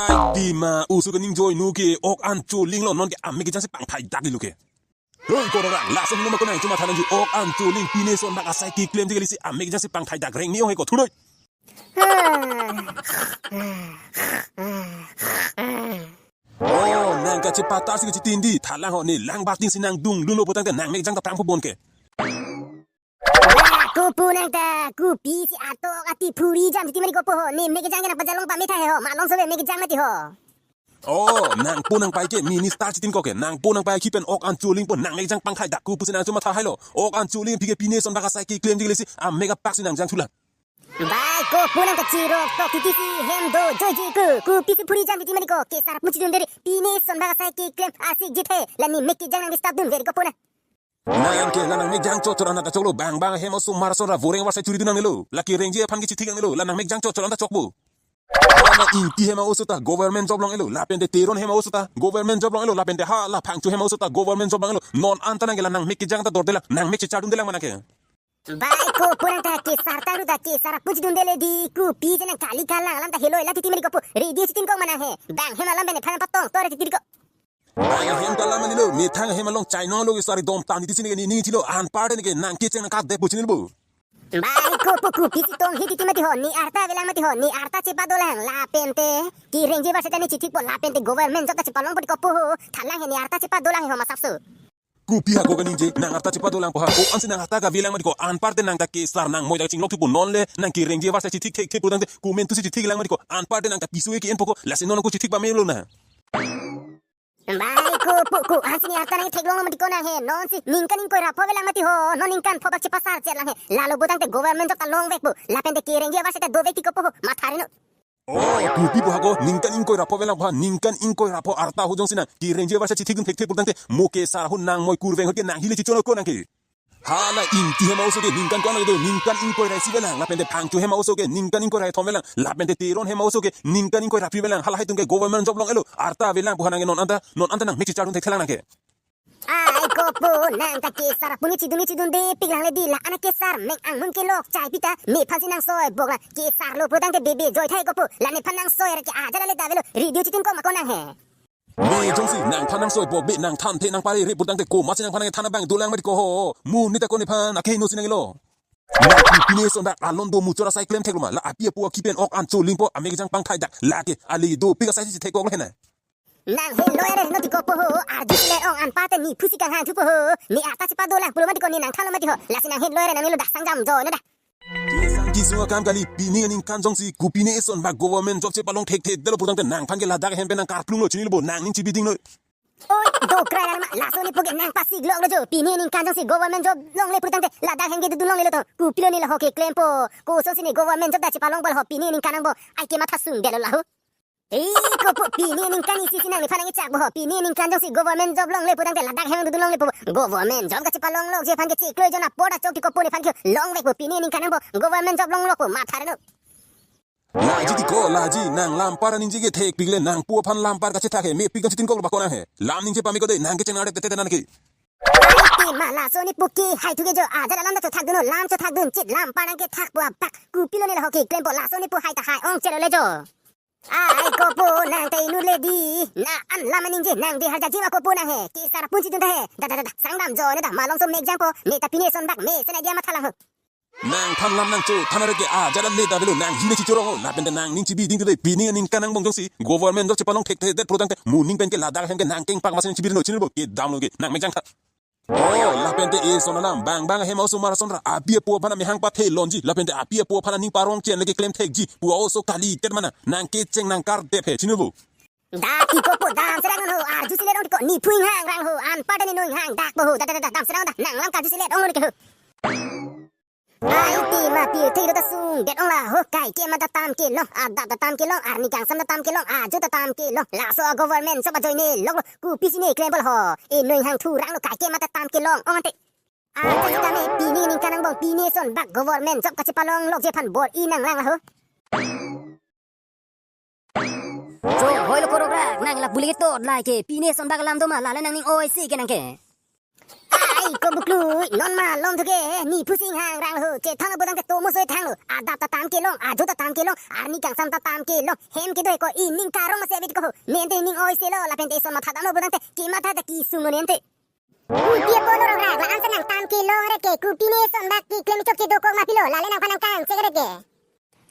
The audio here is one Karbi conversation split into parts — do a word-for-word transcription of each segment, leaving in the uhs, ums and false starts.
Ai dima, oso ke ning joi nu ke, ok an choling lo, non ke amek kejang si pangthai dak lo ke. Hei, korora, lason lo ma konang chuma thanang ji, ok an choling pine son bak asai keklem ji kali si amek kejang si pangthai dak reng ni ong he ko thunoi. Oh, nang kachepatar si kachetin di, thalang ho ne lang bating si nang dungdunlo putangte nang mek kejang ta prang pho bon ke. Ba, kopu nang ta, kopi si atok ati phuri jam titi mari kopu ho, ne mek kejang ke nang pajalong pame tha he ho, malong so le mek kejang mati ho. Oh, nangpo nangpai ke minister chitin ko ke, nangpo nangpai kipen ok an choling po nang mek kejang pangthai dak, kopu si nang chuma tha hai lo, ok an choling pi ke pine son bak asai keklem ji kali si amek apak si nang jang thulang. Bai, kopu nang kachirok tok titi si hem do joiji ko, kopi si phuri jam titi mari ko, kesar pu chidun deri, pine son bak asai keklem asik jithe, la ne mek kejang nang disturb dun veri kopu nang. Nang ke la nang mek kejang chot chot an ta choklo, bang bang hem osomar ason ra voreng varsai churi dun nangnelo, la kerengji aphan ke chithik nangnelo, la nang mek kejang chot chot an ta chokpo. Hala Ingti hem oso ta government job long-elo, lapente Teron hem oso ta government job long-elo, lapente hala Phangcho hem oso ta government job long-elo. Non anta nang ke la nang mek kejang ta dorde lang, nang mek chechar dunde lang ma nang ke. Bai, kopu nang ta kesar ta ru ta kesar pu chidun dele di, kopi si nang kali kalang alam ta heloi la titi mari kopu, radio chitin kong ma nang he, bang hem alam bene phan patong tor titi ko. Bang hem kalam ani lo, methang hem along chaino lo ke sari dom tan titi si ne ke ni ni chilo, anpar ne ke nang kecheng nang kat de pu chinilo. Bai, kopu kopi si tong hi titi mati ho, ne arta avelang mati ho, ne arta chepadolang, lapente kerengji varsai ta ne chithik po, lapente government job ta chepalong po ti kopu ho, thalang he ne arta chepadolang he ho masap so. Kopi ha ko kaningje, nang arta chepadolang po ha, ko ansi nang arta kavelang mati ko, anpar te nang ta kesar nang moi dak chinglok thupo, non le nang kerengji varsai chithik thek thek putangte, comment tu si chithik lang mati ko, anpar te nang ta piso ke en po ko, lasi non ko chithik pamelo na. Bai, kopu ko ansi ne arta nang theklong mati ko nang he, non si ningkan ingkoi ra pho avelang mati ho, non ningkan pho bak chepasar chet lang he, lalo putangte government job ta longvek po, lapente kerengji varsai ta dovek ti kopu ho, matha reno. Oh, kopi po ha ko, ningkan ingkoi ra pho avelang po ha, ningkan ingkoi ra pho arta ho jongsi nang kerengji varsai chithik dun thek thek putangte, mo kesar ho nang moi kurveng ho ke nang hile chichon ko nang ke. Hala Ingti hem oso ke ningkan ko-an do, ningkan ingkoi ra isi avelang, lapente Phangcho hem oso ke ningkan ingkoi ra thom avelang, lapente Teron hem oso ke ningkan ingkoi ra phli avelang, hala hai tum ke government job long-elo, arta avelang po ha nang ke non anta, non anta nang mek chechar dun thekthelang nang ke. Ai kopu nang ta kesar pu ne chidun ne chidun depik lang le di, la an kesar mek angmun kelok chai pi ta, nephan si nang soi bok la, kesar lo putangte bebe joi thai kopu, la nephan nang soi ra ke aja la le ta avelo, radio chitin kong ma ko nang he. Ne jongsi nangphan nang soi bok be nang thanthe nang pare re putangte komatsi nangphan nang than abang dolang mati ko ho. Mu ne ta ko nephan akeheno si nanglo. Nang pine son dak alon do muchot asai klem theklo ma. La api apo akipen ok an choling po amek kejang pangthai dak. Lake ale dopik asai si thek kok lo he na. Nang heloi re no ti kopu ho. Arju si le ong anpar te ne phu si kanghang thupo ho. Ne arta chepadolang pulo mati ko ne nang thanlo mati ho. Lasi nang heloi re nangnelo dak sangjam jo ne dak. Kesung akam kali, pini aningkan jongsi kopine son bak government job chepalong thekthedetlo putangte nangphan ke ladak hem pen nang karplung lo chinilo bo, nang ning chibi ding noi. Oi, do krai lang ma, laso ne pu ke nang pasik lok lo jo, pini aningkan jongsi government job longle putangte ladak hem ke dodun longlelo to, kopilo ne la ho keklem po, kosonsi ne government job ta chepalong bol ho pini aningkan nang bo, ai ke matha sung detlo la ho. Ei, kopu pini aningkan isi si nang nephan nang chak bo ho. Pini aningkan jongsi government job longle putangte ladak hem dodun longle po. Government job kachepalong lokji aphan ke chiklo jona poda chok ti kopu nephan ke longvek po pini aningkan nang bo. Government job longlok po matha reno. Laji ti ko, laji nang lampar aningje ke thekpik le nangpo aphan lampar kachethak he mepik kachethak ko bako nang he. Lam ningje pame ko de nang kecheng nang det tete nang ke. Ai ti ma laso ne pu ke hai thu ke jo aja lam ta chothak dun lam chothak dun chit lampar nang kethak po apak kopilo ne la ho keklem po laso ne pu hai ta hai ong chelo le jo. Ai kopu nang ta inut le di. Na an lam aningje nang de harja jima kopu nang he. Kesar pu chidun ta he. Da da da da. Sangdam jo ne da malong so mek jang po. Ne ta pine son bak me sena dia matha lang ho. Nangphan lam nang cho. Than are ke aja le ta avelo nang hile chichorong ho. Lapen ta nang ning chibi ding de pini aningkan nang bong jongsi government job chepalong thekthedet putangte mo ning pen ke ladak hem ke nang kengpak masen chibi no chinilo ke damlo ke nang mek jang tha. Oh, lapen te eson alam, bang bang hem osomar ason ra, api apo aphan amehang pathe lonji, lapen te api apo aphan aning parong chen leke klem thekji, pu oso kali tet mana, nang kecheng nang kardep he, chinu bu. Da ti kopu dam serang ho, arju silet ong ti ko, ne phu inghang rang ho, anpar ta ne no inghang dak po ho, da da da da, dam serang da, nang lam karju silet ong lo ne ke ho. Ai ti ma pi thek do ta sungdet ong la ho, kaike ma ta tam kelong, adap ta tam kelong, arni kangsam ta tam kelong, ajo ta tam kelong, laso a government job ajoine lok lo, kopisi ne klem bol ho, inoi hang thu rang lo kaike ma ta tam kelong ong ante. Ante si tame pini ningkan angbong pini son bak government job kachepalong lokji aphan bor-i nang lang la ho. Jo, hoi lo korok rak, nang la bule ketot lai ke, pini son bak alam do ma, lale nang ning oi si ke nang ke. Ei ko Buklu, non malom thuke, ne phu si inghangrang ho, chethan pu tangte tomo soi thanglo, adap ta tam kelong, ajo ta tam kelong, arni kangsam ta tam kelong, hem kedo ko ining karong masi abit ko ho, nente ning oi selo, lapen te eson matha damlo pu tangte, kematha ta kesung lo nente. Kopi apotlo Rongrak, la-an si nang tam kelong re ke, kopi ne eson bak keklem chokche dokok ma pilo, lale nangphan nangkangchek re ke.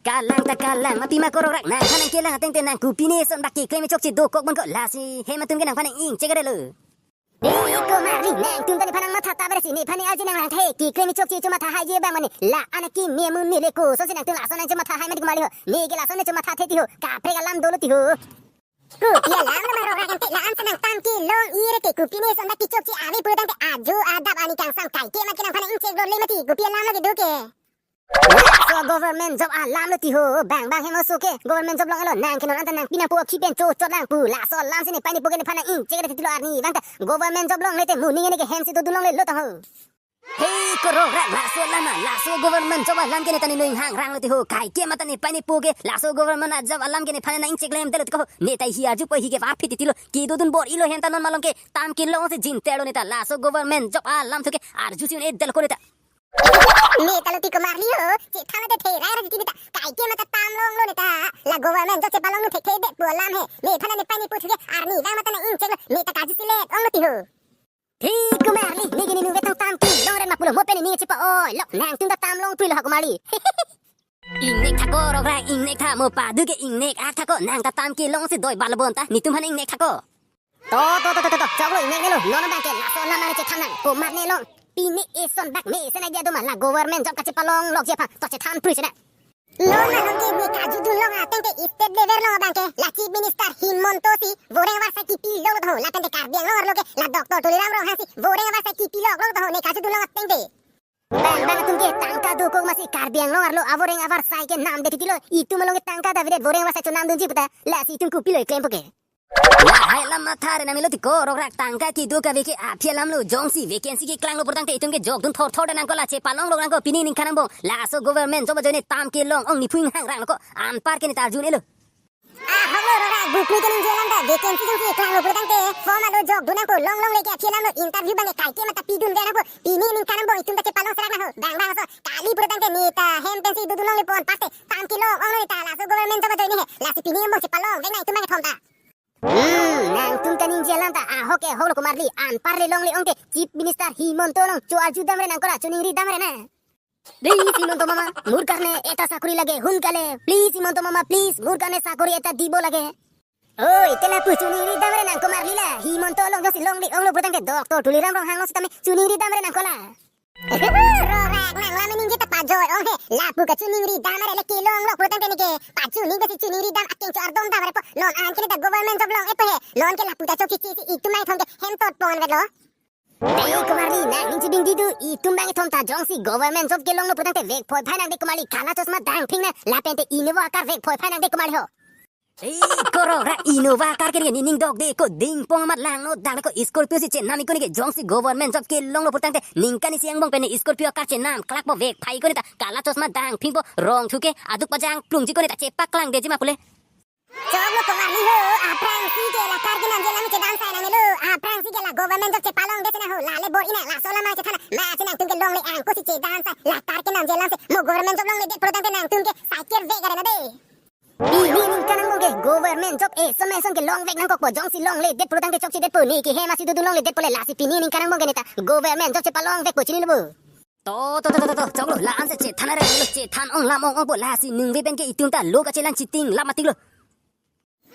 Kalang ta kalang, ma pima ko Rongrak, nangphan nangkelang ateng te nang kopi ne eson bak keklem chokche dokok bon ko, lasi hem atum ke nangphan nang-ingchek re lo. Ei ko Marli, nangtum ta nephan nangmatha ta beresi, nephan ne arje nangrang the, keklem chokche chomatha haije bang mane, la-an akeme amun mele kosonsi nangtum lason nangchomatha hai mati ko Marli ho, ne ke lason nangchomatha the ti ho, kaprek alam dolo ti ho. Kopi alam lo ma Rongrak ante, la-an si nang tam kelong ire ke, kopi ne eson bak kechokche ave pu tangte ajo adap arni kangsam kaike mat ke nangphan nang-ingchek lo le mati, kopi alam lo kedo ke. Laso government job alam lo ti ho, bang bang hem oso ke, government job long-elo, nang ke non anta nang pinang po khi pen cho chot lang pu, laso alam si nepei nepo ke nephan nang-ingchek re ti lo arni vang ta, government job longle te mo ning ne ke hem si dodun longle lo tang ho. Hei ko Rongrak, laso alam ma, laso government job alam ke ne ta ne inghangrang lo ti ho, kaike mat ta nepei nepo ke, laso government a job alam ke nephan nang-ingchek lem te lo ti ko ho, ne ta hi arju po hi ke va phit ti lo, kedodun bor-ilo hem ta non malom ke, tam kelong si jinter lo ne ta, laso government job alam thu ke, arju si un-e det lo ko ne ta. Ne ta lo ti ko Marli ho, chethan te thera ti ne ta, kaike mat ta tam longlo ne ta, la government job chepalong nu thekthe det pu alam he, nephan nepei nepo thu ke, arni vang mat ta nang-ingchek lo, ne ta kaji si let ong lo ti ho. Thik ko Marli, ne ke ne nu vetang tam kelong ren ma pulo mo pen ne chepa-oi lo, nangtum ta tam long pulo ha ko Marli. Ingnek tha ko Rongrak, ingnek tha mo padu ke ingnek ak tha ko, nang ta tam kelong si doi bal bon ta, netum han ingnek tha ko. To, to, to, to, to, to, choklo ingnek ne lo, non non bang ke, laso alam mane chethan nang, ko mar ne long, pine eson bak mesen idea do ma, la government job kachepalong lokji aphan, to chethan prui sena. Lo malom ke ne kajudun long ateng ke state level long abang ke la Chief Minister Himanta si voreng avarsai kipi lok lo ho, lapen te Karbi Anglong arlo ke la Doctor Tuliram Ronghang si voreng avarsai kipi lok lo ho ne kajudun long ateng ke. Bang bang atum ke tangka dokok masi Karbi Anglong arlo avoreng avarsai ke namde titi lo, itum along ke tangka ta avedet voreng avarsai chonamdunji puta, lasi itum kopilo keklem po ke. Lahai alam matha re nang melo ti ko, Rongrak, tangka kedo kave ke aphi alam lo, jongsi vacancy keklang lo purtangte itum ke jokdun thorthor de nang ko, la chepalong lok nang ko, pini ningkan angbong laso government job ajoine tam kelong ong, nephu inghangrang lo ko, anpar ke ne ta arjun-e lo. Ahok lo Rongrak, Buklu ke ningje alam ta, vacancy jongsi keklang lo purtangte form ado jokdun nang ko, long longle ke aphi alam lo, interview bang ke kaike mata pidun ver nang ko, pini ningkan angbong itum ta chepalong serak nang ho, bang bang aso, kali purtangte ne ta hem pensi dodun longle pon paste tam kelong ong lo ne ta, laso government job ajoine he, lasi pini angbong chepalong vek nang itum bang kethom ta. Hmm, nangtum kaningje alam ta ahok ke ahok lo ko Marli, anpar le longle ong ke Chief Minister Himanta along cho arju dam re nang ko ra, choningri dam re na. Please Himanta mama, mur karne ekta sakori lage, hun kale. Please Himanta mama, please, mur karne sakori ekta dibo lage. Oi, te lapu choningri dam re nang ko Marli la. Himanta along jongsi longle ong lo purtangte Doctor Tuliram Ronghang along sitame choningri dam re nang ko la. Rongrak, nang la meningje ta pajoi ong he, lapu kachoningri dam re le kelong lok purtangte ne ke, pachoning kachoningri dam akeng cho ardom dam re po, non an ke ne ta government job long-e po he, non ke lapu ta chokche si itum bang kethom ke hem tot pon vet lo. Dei ko Marli, nang ningje bing didu, itum bang kethom ta jongsi government job kelong lo purtangte vek phoi phai nang de ko Marli, kala chosma dang phing nang, lapen te Innova car vek phoi phai nang de ko Marli ho. Ei ko Rongrak, Innova car ke ne ning dok de ko, dingpong amat lang no dang ko, Scorpio si chenam ko ne ke, jongsi government job kelong lo purtangte ningkan isi angbong pen ne Scorpio car chenam klak po, vek phai ko ne ta, kala chosma dang phing po, rong thu ke aduk pajang plungji ko ne ta, chepak lang deji ma pule. Choklo ko Marli ho, aphrangsi ke la car kenamji alam chedan sai nang melo, aphrangsi ke la government job chepalong det nang ho, lale bor-i nang, laso alam ma chethan nang, ma chenang tum ke longle angko si chedan sai, la car kenamji alam si, mo government job longle det purtangte nangtum ke cycle vek gare na de. Pini ningkan angbong ke government job eson ma eson ke long vek nangkok po, jongsi longle det purtangte chokche det po, ne ke hem asi dodun longle det po le, lasi pini ningkan angbong ke ne ta government job chepalong vek po, chini lo bo. To, to, to, to, to, to, choklo, la-an si chethan are lo, chethan ong lam ong ong po, lasi ningve pen ke itum ta lo kachelang chiting lam atik lo.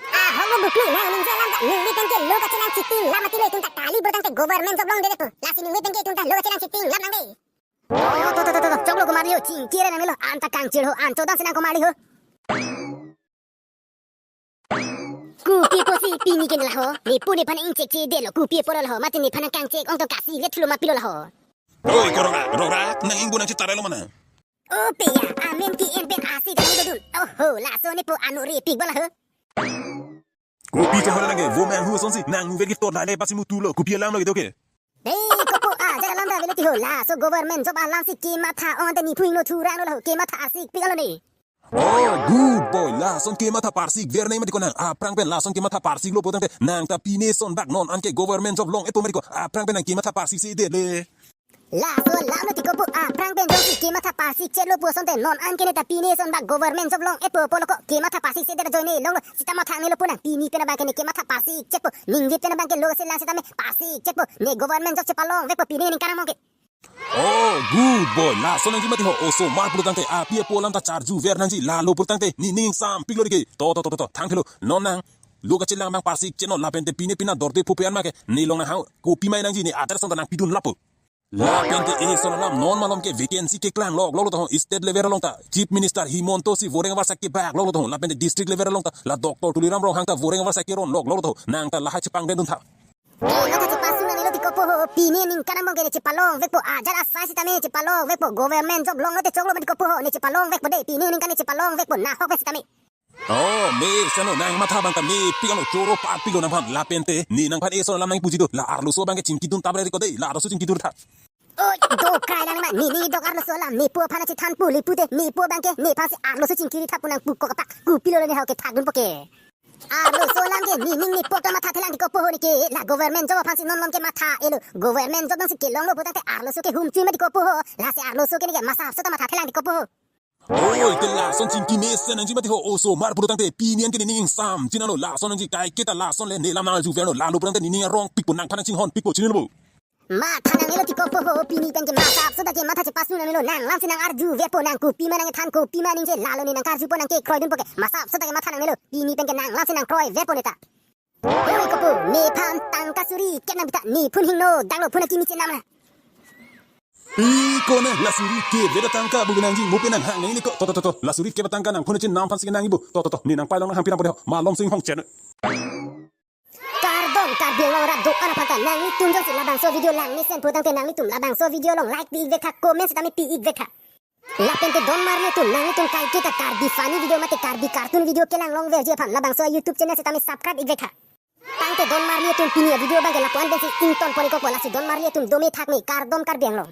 Ahok lo Buklu, nang ningje alam ta, ningve pen ke lo kachelang chiting lam atik lo, itum ta kali purtangte government job longde det po, lasi ningve pen ke itum ta lo kachelang chiting lam nang de. To, to, to, to, to, to, choklo ko Marli ho, chingki re nang melo, anta kangchir ho, an chodan si nang ko Marli ho. Kopi apotsi pini ke ne la ho, ne pu nephan ingchek che det lo, kopi apot lo la ho, mate nephan kangchek ong tong kasi le thulo ma pilo la ho. Oi, ko Rongrak, Rongrak, nang ingbu nang chitarai lo mana? O pe ya, amen ke en pen asi ta nang dodun. Oho, laso ne po anu repik ba la ho. Kopi chahor nang ke, vo mang hu asonsi, nang nu vek tot lale pasi mutu lo, kopi alam lo kedo ke. Dei, kopo ajat alam ta avelo ti ho, laso government job alam si kematha ong ante nephu ingno thurang lo la ho, kematha arsik pik alo ne. Oh, good boy, lason kematha parsik ver nai mati ko nang, aphrang pen lason kematha parsik lo purtangte, nang ta pine son bak non an ke government job long-e po mati ko, aphrang pen nang kematha parsik si det le. Laso alam lo tiko pu, aphrang pen jongsi kematha parsik chetlo pu asonte non an ke ne ta pine son bak government job long-etpo pulo ko, kematha parsik chetdet ajoine longlo seta matha nangnelo pu nang. Pini pen abang ke ne kematha parsik chetpo, ningve pen abang ke lo keselang setame parsik chetpo, ne government job chepalongvekpo pini ningkan angbong ke. Oh, good boy. Lason nangji mati ho, osomar pulo tangte api apo alam ta charjuver nangji, lalo pulo tangte nening sampiklo dei ke. To, to, to, to, to, thangthelo. Non nang lo kachelang abang parsik chetnon lapente pine pina dorte phupe an ma ke ne long nanghang, kopima nangji ne address ta nangpidun lapo. Lapente eson alam non malom ke vacancy keklang lokloklo taho, state level along ta Chief Minister Himanta si voreng avarsai kebak loklo taho, lapente district level along ta la Doctor Tuliram Ronghang ta voreng avarsai keron lokloklo taho, nang ta lahai chepangdendun tha. Kematha chepasu nangnelo tiko pu ho, pini ningkan angbong ke ne chepalongvekpo, ajat asai setame chepalongvekpo, government job longlote choklo ma tiko pu ho, ne chepalongvekpo dei, pini ningkan ne chepalongvekpo, nahokve setame. Oh, me seno nang matha abang ta mepik ano, choro parpiklo nangphan, lapente ne nangphan eson alam nangpuji do, la arloso abang ke chingkidun tabre ko dei, la arloso chingkidun tha. Oi, do krai nang ma, nening idok arloso alam, nepo aphan chethan puli pute, nepo abang ke nephan si arloso chingkiri tha pu nangpu ko kapak, kopilo le ne hau ke thakdunpo ke. Arloso alam ke nening nepo ta mathathelang tiko pu ho ne ke, la government job aphan si non malom ke matha-elo, government job nang si kelonglo pu tangte arloso ke humchui ma tiko pu ho, lasi arloso ke ne ke masap so ta mathathelang tiko pu ho. Oi, ke lason chingki mesen nangji mati ho, osomar pulo tangte pini an ke nening sam chinilo, lason nangji kaiketa lason le ne lam nangjuverlo, lalo pulo tangte nening arongpikpo, nangphan nangchinghonpikpo, chinilo bo. Matha nangnelo tiko pu ho, pini pen ke masap so ta kematha chepasu nangnelo, nang lam si nang arjuverpo, nang kopima nangthan, kopima ningje, lalo ne nangkarjupo nang kekroidunpo ke, masap so ta kematha nangnelo, pini pen ke nang lam si nangkroiverpo ne ta. Oi kopu, nephan tangka suri kep nangpi tha, nephun hingno danglo phun akimi chenam na. I kona la suri kep vet atangka bu nangji, mo pen nanghang nangji ko. To, to, to, to, la suri kep atangka nangphun chenam aphan si nangji bo. To, to, to, ne nangpailong nanghang pinang pore ho, malom si inghong chen. Kardom Karbi Anglong rat do-an aphan ta, nanglitum jongsi labangso video lang mesen pulo tangte nanglitum labangso video along like pi-ikvek tha, comment setame pi-ikvek tha. Lapente don marli atum, nanglitum kaiketa Karbi funny video mate Karbi cartoon video kelang longverji aphan labangso YouTube channel setame subscribe ikvek tha. Tangte don marli atum, pini avideo abang ke lapu-an pensi ingtonpon-ikpo, lasi don marli atum dome thakme, kardom Karbi Anglong.